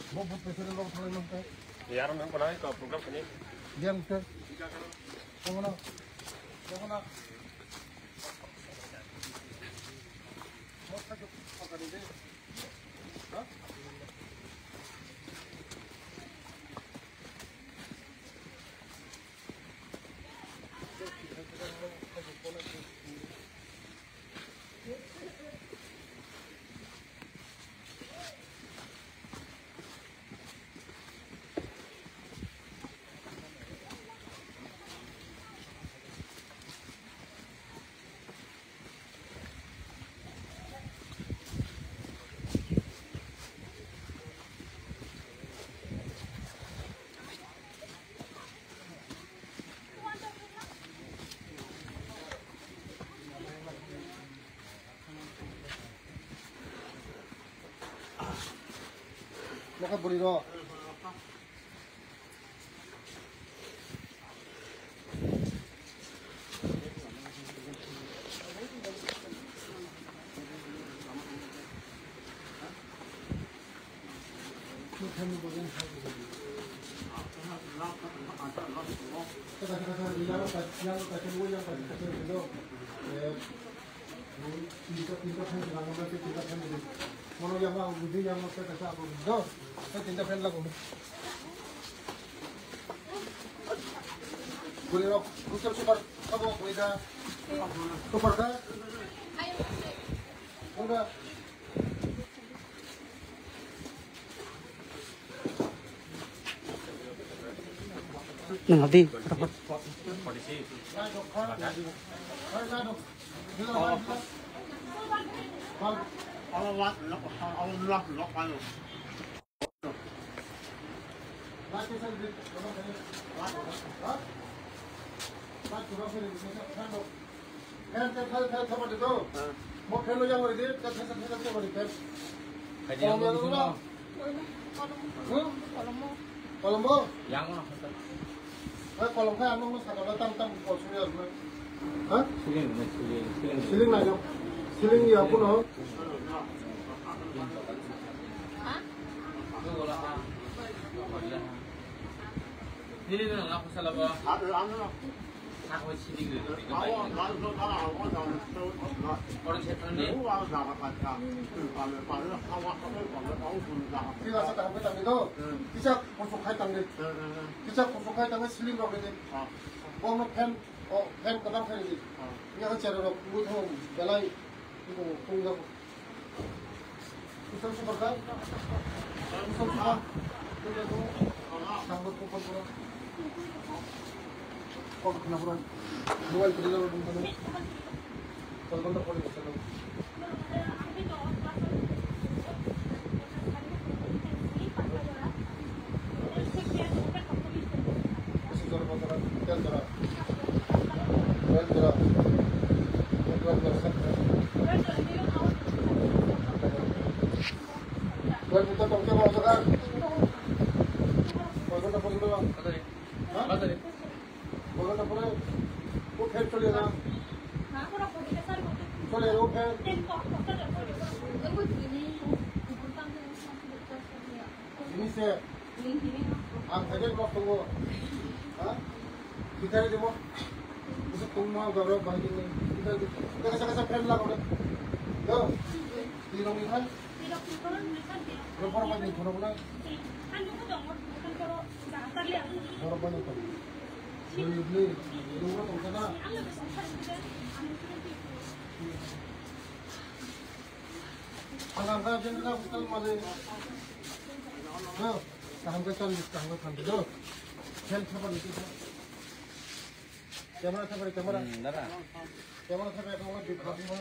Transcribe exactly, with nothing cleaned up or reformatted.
Bo bhut peisare logo thanglai nang khe. Yaro nang kono ko program kani. Diyan khe. Kono. Kono. Nokha bwrwi rok. Tinta, tinta fan lago, tinta fan. Mono yang mau budi yang mau kita sabo. Do, tinta fan lago. Boleh rok, kucel super, apa boleh dah? Super dah? Udah. Nang di. Fan, fan, fan, fan, fan, fan, fan. Mo fan lo yang ori di, fan, fan, fan, fan, fan, fan. Kaji yang bagus semua. Hmm? Kolombo? Yang mana? Eh, kolom khe ano mo sakala tam tam kol suri aro. Ha? Siling, siling, siling. Siling na jok. Siling ya puno. Ha? Siling na, aku salah ba? Sak bai sidi gri gri gri bai. Kisa kusuk khai tangdi. Kisa kusuk khai tangdi siling rok di. Bono fan, o fan kadam khai di. Ini kan cara rok butuh belai itu tunggu. Kusam super ka? Kusam super. Sambut kupon pura. Kok kena pura. Mobile kita jalan dulu. Kalau kontak kau di sana. Ini se. Ang tadi blok tunggu. Ha? Kita ini mau. Bisa tunggu mau gabrok bagi ini. Kita kita kasa kasa friend lah udah. Yo. Di rumah kan? Rumah rumah di rumah rumah. Rumah rumah di rumah rumah. Kaham khe chal, kaham khe chal, kaham khe chal, do. Camera thabar, camera. Hmm, dada. Camera thabar, camera thabar.